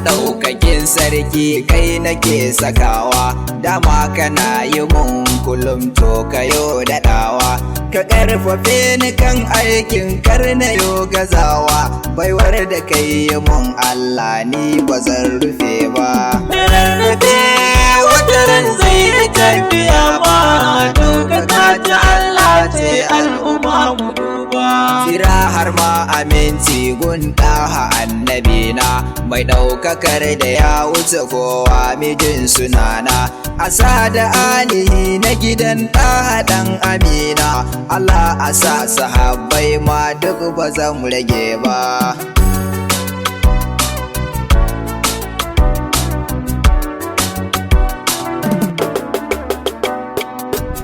Maɗaukakin sarki kai nake sakawa, dama kana yi mun kullum to kayo daɗawa. Ka ƙarfafe ni kan aikin kar na yo gazawa, baiwar da kai yi mun Allah ni ba zan rufe ba. Rarrafe wataran zai yi tafiya ma, ɗaukaka ta Allah ce al'umma mu duba. Tsira har ma aminci gun ɗaha annabina, mai ɗaukakar da ya wuce kowa mijin sunana. Asa da alihi na gidan ɗaha ɗan amina, Allah a sa sahabbai ma duk ba zan rage ba.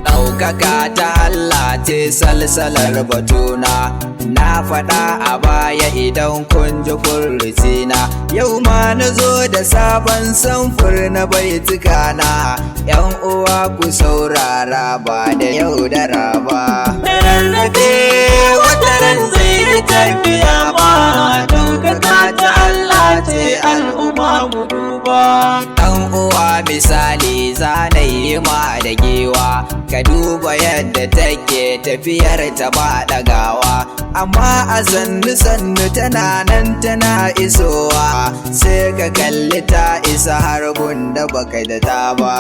Ɗaukaka ta Allah ce salsalar batuna, na faɗa a baya idan kun ji furucina. Yau ma na zo da sabon samfur na baitukana, yan uwa ku saurara ba da yaudara ba. Rarrafe wataran zai yi tafiya ma, ɗaukaka ta Allah ce al'umma mu duba. Ɗan uwa misali zana yi ma da giwa, ka duba yadda take tafiyar ta ba ɗagawa, amma a sannu sannu tana nan tana isowa, sai ka kalli ta isa har da baka da ta ba.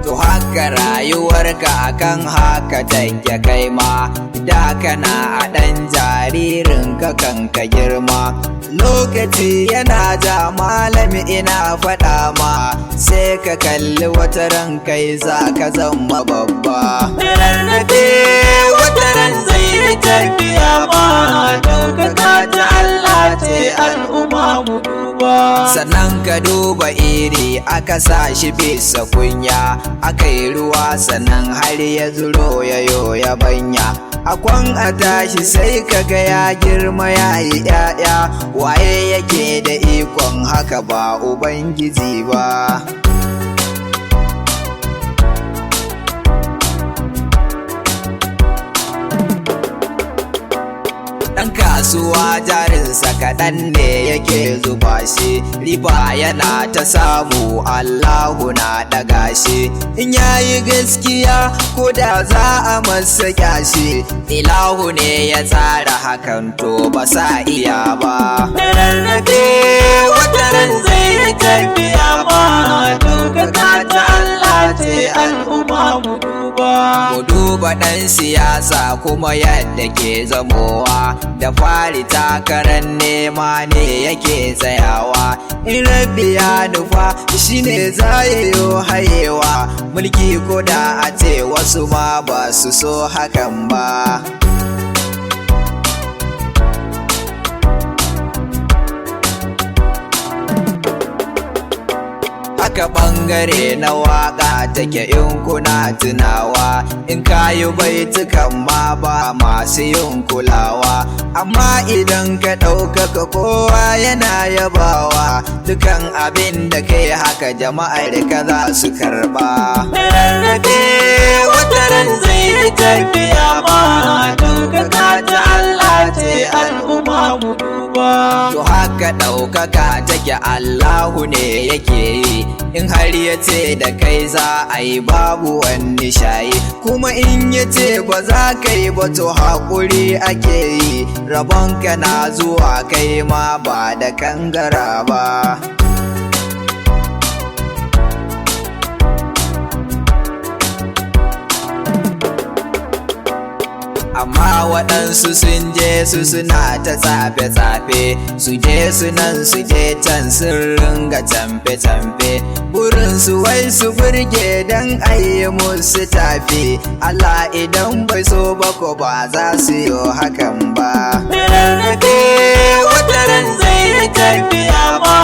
To haka rayuwarka akan haka take kai ma, da kana a ɗan jaririn ka kan ka girma. Lokaci yana ja malami ina faɗa ma, sai ka kalli wata ran kai za ka zama babba. Rarrafe wataran zai yi tafiya ma, ɗaukaka ta Allah ce al'umma mu duba. Sannan ka duba iri aka sa shi bisa kunya, aka yi ruwa sannan har ya zuro ya yo ya banya. Akwan a tashi sai kaga ya girma ya yi ‘ya'ya, waye yake da ikon haka ba Ubangiji ba. Ɗan kasuwa jarinsa kaɗan ne yake zuba shi, riba yana ta samu Allahu na ɗaga shi. In yayi gaskiya ko da za a masa kyashi, ilahu ne ya tsara hakan to ba sa iya ba. Rarrafe wataran zai yi tafiya ma, ɗaukaka ta Allah ce al'umma mu duba. Mu duba ɗan siyasa kuma yadda ke zamowa, da fari takarar nema ne yake tsayawa. In rabbi ya nufa shine za ya yo hayewa, mulki ko da a ce wasu ma ba su so hakan ba. Haka bangare na waka take in kuna tunawa, in kayi baitukan ma ba masu yin kulawa, amma idan ka ɗaukaka kowa yana yabawa, dukan abin da kai haka jama'ar ka za su karba. Rarrafe wataran zai yi tafiya ma, ɗaukaka ta Allah ce al'umma mu duba. To haka ɗaukaka take Allahu ne yake yi, in har ya ce da kai za a yi babu wani shayi, kuma in ya ce ba za ka yi ba to haƙuri ake yi, rabonka na zuwa kai ma ba da kangara ba. Amma waɗansu sun je su suna ta tsafe-tsafe, su je su nan su je can sun ringa camfe-camfe, burinsu wai su burge don ayi musu tafi. Allah idan bai so ba ko ba za su yi hakan ba. Rarrafe wataran zai yi tafiya ma,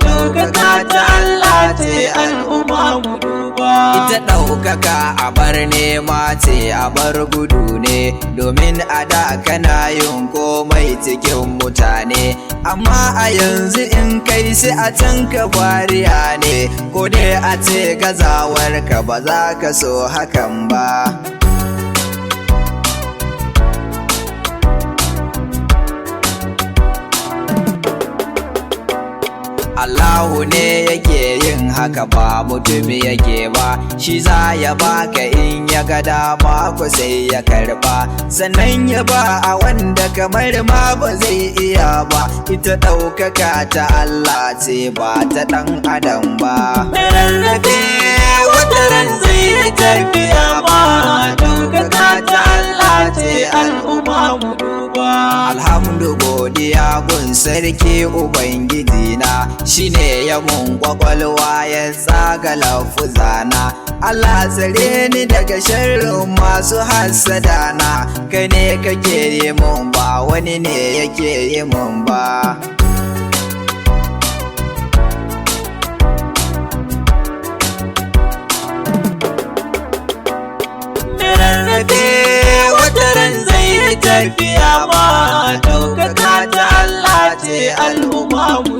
ɗaukaka ta Allah ce al'umma mu duba. Ita ɗaukaka a bar nema ce a bar gudu ne, domin a da kana yin komai cikin mutane, amma a yanzu in kai sai a can ka fariya ne, ko dai a ce gazawar ka ba za ka so hakan ba. Allahu ne yake yin haka ba mutum yake ba, shi za ya baka in ya ga dama ko sai ya karba, sannan ya ba a wanda kamar ma ba zai iya ba. Ita ɗaukaka ta Allah ce ba ta ɗan adam ba. Mai rarrafe wataran zai yi tafiya ma, ɗaukaka ta Allah ce al'umma mu duba. Alhamdu, godiya gun sarki Ubangiji na, shine ya mun kwakwalwa ya tsaga lafuzana. Allah tsare ni daga sharrin masu hassada na, kai ne kake yi mun ba wani ne yake yi mun ba. Mai rarrafe wataran zai yi tafiya ma, ɗaukaka ta Allah ce al'umma mu